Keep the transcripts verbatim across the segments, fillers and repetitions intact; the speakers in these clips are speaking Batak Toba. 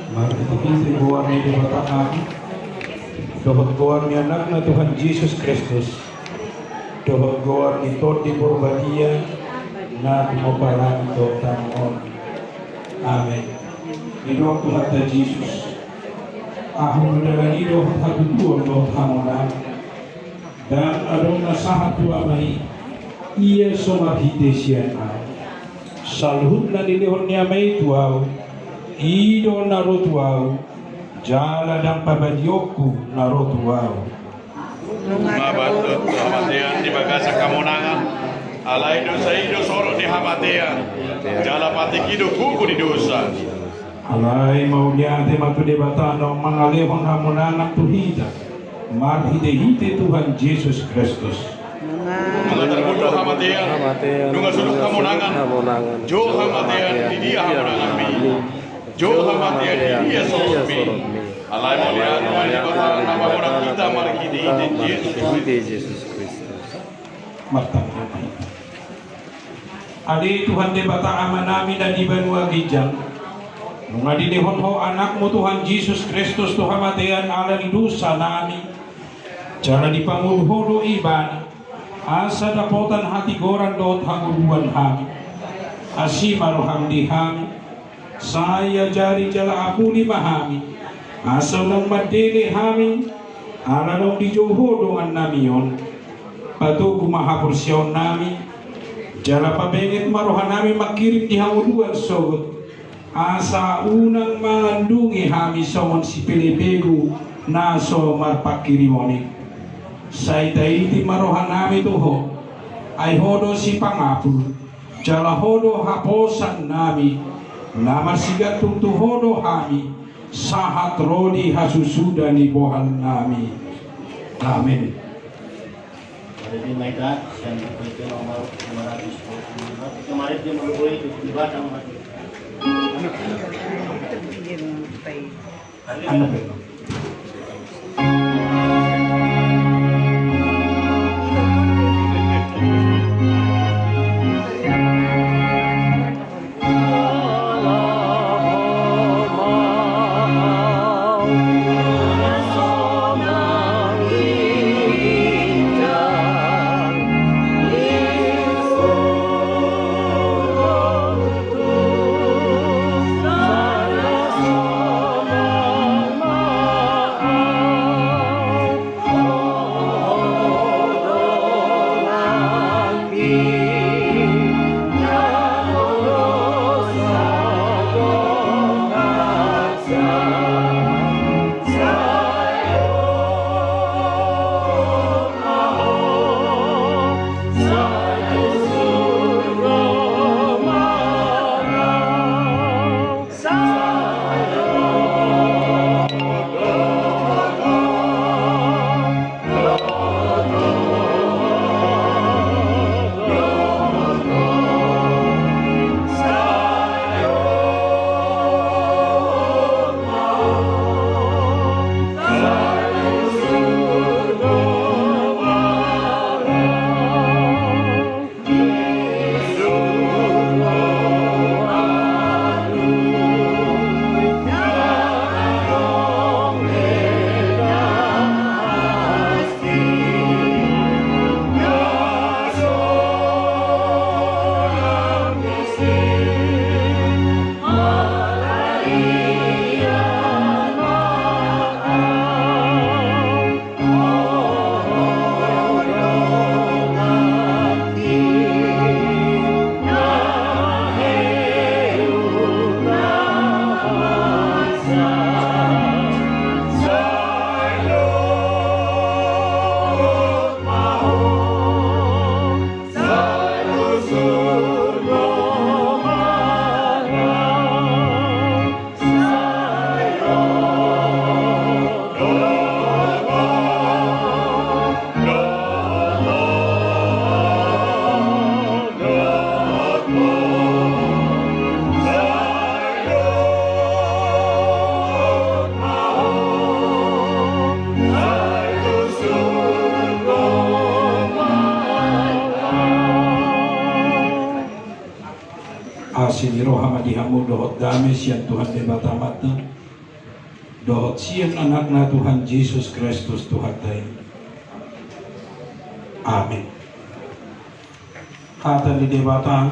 Marhitehite goar ni Debata Ama, dohot goar ni Anakna Tuhan Jesus Kristus, dohot goar ni Tondi Porbadia, na tumompa langit dohot tano on. Amen. Didok Tuhanta Jesus: Ahu do dalan i dohot hatutuan dohot hamonangan. Ndang adong na sahat tu Ama i, ia so marhite sian Ahu. Saluhut na nilehon ni Ama i tu Ahu, i do na ro tu Ahu, jala ndang pabalionku na ro tu Ahu. Nunga patut tu hamatean di bagasan hamonangan, alai dosa i do sorok ni hamatean, jala patik i do buku ni dosa. Alai mauliate ma tu Debata naung mangalehon hamonangan tu hita marhitehite Tuhan Jesus Kristus. Nunga tarbudo hamatean, nunga surut hamonangan, jou hamatean di dia hamonanganmi, jou hamatean di dia soronmi. Alai mauliate ma di Debata na pamonang hita marhitehite Jesus Kristus. Martangiang ma hita. Ale Tuhan Debata Amanami na di banua ginjang, nunga dilehon Ho Anakmu Tuhan Jesus Kristus tu hamatean ala ni dosanami, jala dipangolu Ho do Ibana, asa dapotan hatigoran dohot hangoluan hami. Asi ma roham di hami, sai ajari jala apuli ma hami, asa unang mandele hami, ala naung dijou Ho dongannami on. Patogu ma haporseaonnami, jala pabenget ma rohanami mangkirim di hangoluan sogot, asa unang mangandungi hami songon sipelebegu na so marpangkirimon i. Sai taiti ma rohanami tu Ho, ai Ho do sipangapul, jala Ho do haposannami, na marsigantung tu Ho do hami, sahat ro di hasusuda ni bohalnami. Amen. Jadi, Maita, sian buku itu nomor lima ratus dua puluh lima, kemarin dia melukai itu di batang mati. Anu, Asi ni roha ma di hamu dohot dame sian Tuhan Debata Amanta dohot sian Anakna Tuhan Jesus Kristus Tuhanta i. Amin. Hata ni Debata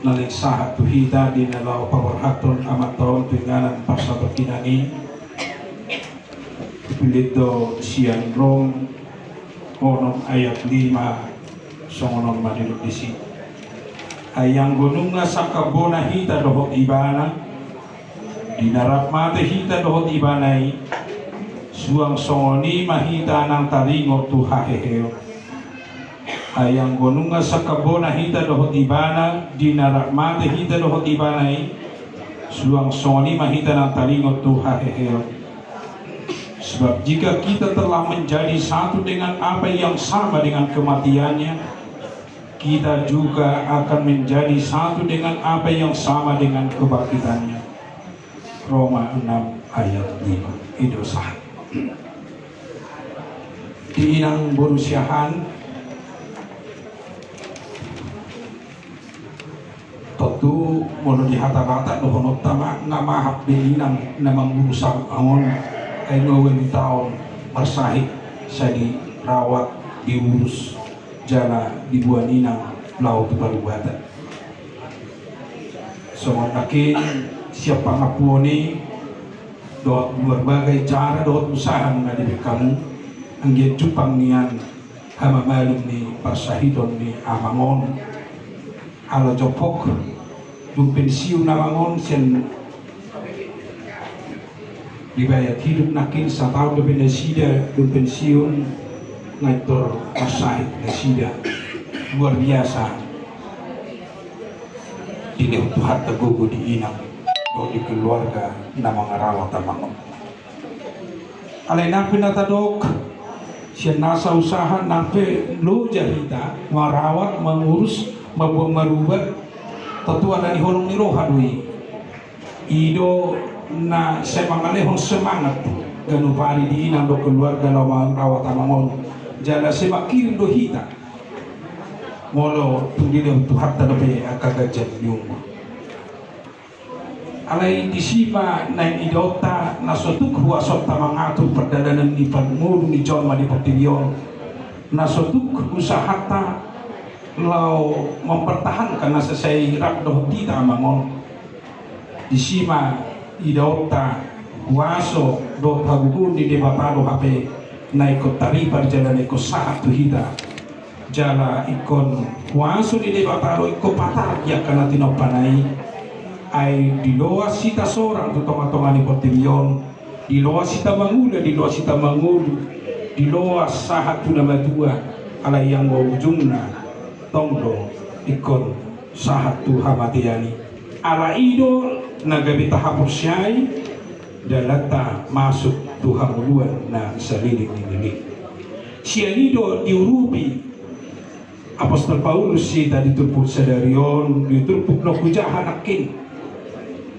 na naeng sahat tu hita di na laho paborhathon Amanta on tu inganan parsatongkinan i. Dipillit do sian Rom onom ayat lima. Songon on ma didok disi: Ai anggo nunga sangkap bona hita dohot Ibana, di na rap mate hita dohot Ibana i, suang songon i ma hita nang taringot tu haheheon. Ai anggo nunga sangkap bona hita dohot Ibana, di na rap mate hita dohot Ibana i, suang songon i ma hita nang taringot tu haheheon. Sebab jika kita telah menjadi satu dengan apa yang sama dengan kematiannya, kita juga akan menjadi satu dengan apa yang sama dengan kebangkitannya. Roma enam ayat lima. I do sahat. Di inang boru siahaan, tontu molo di hata Batak dohononta ma, na mahap be inang na mangurus anak on, ai nga ualu taon marsahit, sai dirawat, diurus, jala diboan inang laho tu parubatan. Songon nangkin sian pangampuon i dohot marbagai cara dohot usaha na dibaen hamu, anggiat jumpang nian hamamalum ni parsahiton ni amang on. Ala jompok, dung pensiun amang on sian riwayat hidup nangkin, sataon dope nasida dung pensiun, nga pintor marsahit nasida. Luar biasa. Dilehon Tuhanta gogo di inang dohot di keluarga na mangarawat amang on. Alai nang pe na tadok, sian nasa usaha nang pe loja hita marawat, mangurus, mamboan marubat, tontu ala ni holong ni roha do i. I do na sai mangalehon semangat ganup ari di inang dohot keluarga na mangarawat amang on, jala sai mangkirim do hita molo tung dilehon Tuhanta dope angka ganjang ni umur. Alai disi ma naeng idaonta na so tuk huasonta mangatur pardalanan ni parngolu ni jolma di portibi on, na so tuk usahanta laho mampertahankan nasa sai rap dohot hita amang on. Disi ma idaonta huaso dohot hagogoon ni Debata do hape na ingkon taripar jala na ingkon sahat tu hita. Jala ingkon huaso ni Debata do ingkon patar di angka na tinompana i. Ai diloas hita sorang tu tongatonga ni portibi on, diloas hita mangula, diloas hita mangolu, diloas sahat tu na matua, alai anggo ujungna tong do ingkon sahat tu hamatean i. Ala i do na gabe tahaporseai dalanta masuk tu hangoluan na saleleng ni leleng. Sian i do diurupi Apostel Paulus hita di turpuk sadari on, di turpuk na hujaha nangkin,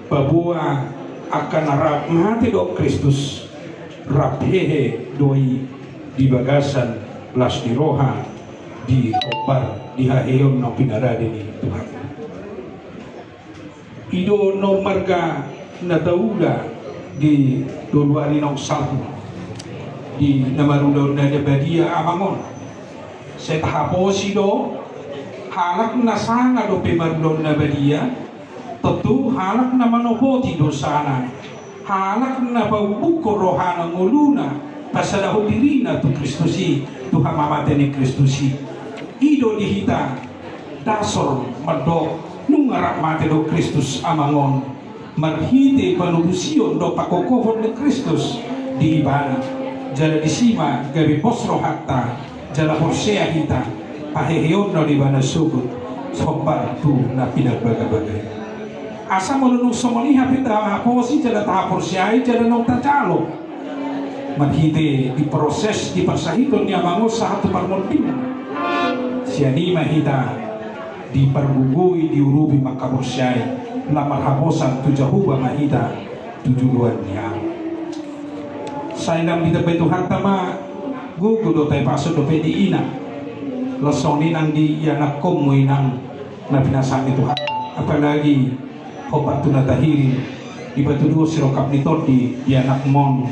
paboa angka na rap mate dohot Kristus, rap hehe do i di bagasan las ni roha, di hombar, di haheheon na pinarade ni Tuhan. I do na marga na taula di dua puluh ari naung salpu di na marulaon na badia amang on. Sai tahaposi do, halak na sanga dope marulaon na badia, tontu halak na manopoti dosana. Halak na paumbukkon rohana, ngoluna, pasadahon dirina tu Kristus i, tu hamamate ni Kristus i. I do di hita dasor mandok nunga rap mate do Kristus amang on, marhite panobusion dohot pakokohon ni Kristus di ibana. Jala disi ma gabe pos rohanta, jala porsea hita, paheheonna do ibana sogot, sombar tu na pinarbagabaga i. Asa molo dung songon i hape tahaposi jala tahaporseai jala naung tajalo marhite di proses di parsahiton ni amang on sahat tu parmonding. Sian i ma hita dipargogoi, diurupi, mangkaporseai, lam marhaposan tu Jahowa ma hita tu joloan ni ari. Sai lam ditambai Tuhanta ma, gogo do tapasahat dope di inang. Laos songon i nang di ianakkonmu inang, Na pinasahat ni Tuhan, apalagi hombar tu na tahirim, dipatuduhon sirongkap ni tondi di anakmon,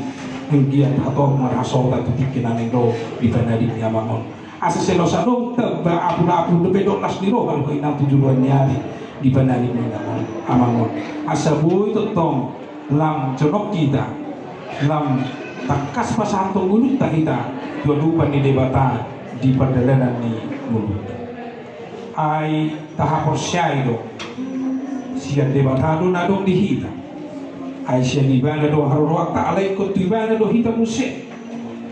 anggiat hatop marhasohotan tu tingki na naeng ro di panadim ni amang on. Asa sai laos adong tamba apulapul dope dohot las ni roha dohot inang tu joloan ni ari di panadim ni amang on. Asa boi tongtong lam jonok hita, lam tangkas pasahathon ngolunta hita tu adopan ni Debata di pardalanan ni ngolunta. Ai tahaporseai do, sian Debata do na adong di hita. Ai sian Ibana do haroroanta, alai ingkon tu Ibana do hita muse.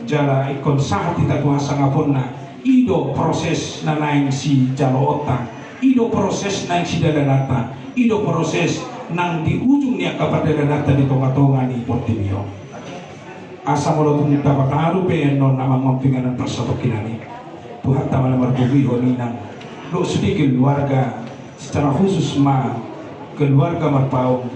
Jala ingkon sahat hita tu hasangaponna. I do proses na naeng sijaloonta, i do proses naeng sidalananta, i do proses nang di ujung ni angka pardalananta di tongatonga ni portibi on. Asa molo tung dapot ahu pe annon amang on tu inganan parsatongkinan i, Tuhanta ma na margogoihon inang dohot sude keluarga, secara khusus ma keluarga Marpaung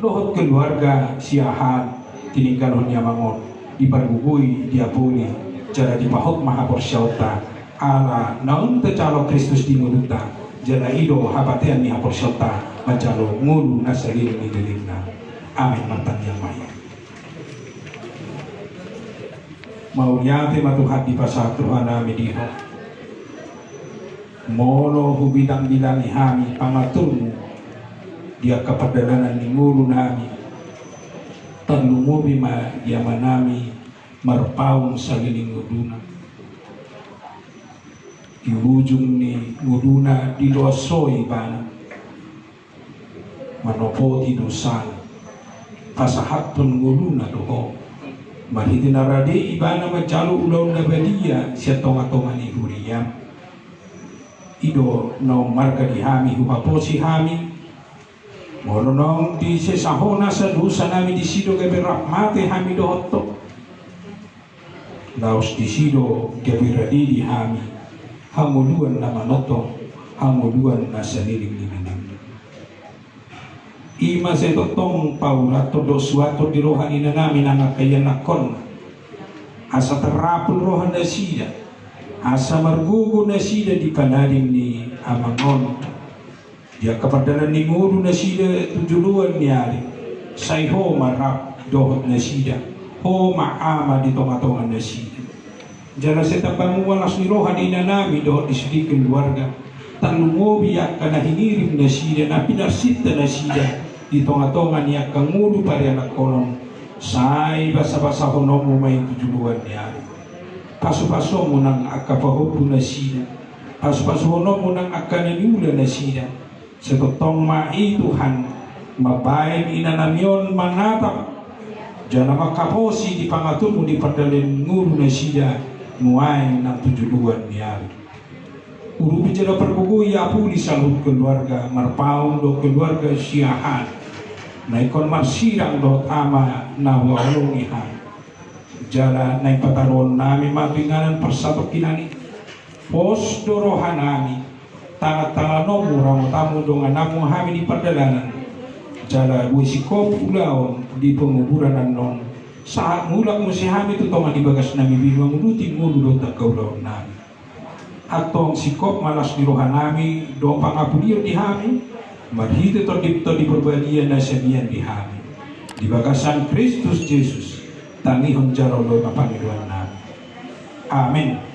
dohot keluarga Siahaan, tininggalhon ni amang on, dipargogoi, diapuli, jala dipahot ma haporseaonta, ala naung tajalo Kristus di ngolunta, jala i do hapatean ni haporseaonta manjalo ngolu na saleleng ni lelengna. Amin. Martangiang ma hita. Mauliate ma Tuhan dipasahat rohanami di Ho. Molo hubilangbilangi hami pangaturmu di angka pardalanan ni ngolunami, tarlumobi ma di amanami Marpaung saleleng ngoluna. Di ujung ni ngoluna diloas Ho ibana, manopoti dosana, pasahathon ngoluna tu Ho. Marhite na rade ibana manjalo ulaon na badia sian tongatonga ni huriam. I do naung marga di hami, huhaposi hami. Molo naung disesa Ho nasa dosanami, disi do gabe rap mate hami dohot Ho. Laos disi do gabe rade di hami hangoluan na manongtong, hangoluan na saleleng ni lelengna. I ma sai tongtong paurathon dohot suanhon di roha ni inanami nang angka ianakhonna, asa tarapul roha nasida, asa margogo nasida di panadim ni amang on di angka pardalanan ni ngolu nasida tu joloan ni ari. Sai Ho ma rap dohot nasida, Ho ma ama di tongatonga nasida. Jala sai tambahon ma las ni roha di inanami dohot di sude keluarga, tarlumobi angka na hinirim nasida, na pinarsinta nasida di tongatonga ni angka ngolu parianakhonon. Sai basabasahononmu ma i tu joloan ni ari. Pasupasuonmu nang angka pahompu nasida, pasupasuhononmu nang angka na niula nasida. Sai tongtong ma i Tuhan mambahen inanami on manatap jala manghaposi di pangaturmu di pardalanan ngolu nasida nuaeng nang tu joloan ni ari. Urupi jala pargogoi, apuli saluhut keluarga Marpaung dohot keluarga Siahaan na ingkon marsirang dohot ama na huhaholongi hami. Jala naeng pataruhonnami ma tu inganan parsatongkinan i. Pos do rohanami, tangantanganonmu, ramotanmu, dongananmu hami di pardalanan. Jala boi singkop ulaon di penguburan annon, sahat mulak muse hami tu tonga ni bagasnami be manguduti ngolu dohot angka ulaonnami. Antong singkop ma las ni rohanami dohot pangapulion di hami marhite Tondim Tondi Parbadia na sian Ibana di hami. Di bagasan Kristus Jesus, tangihon jala ulaon ma pangidoannami. Amen.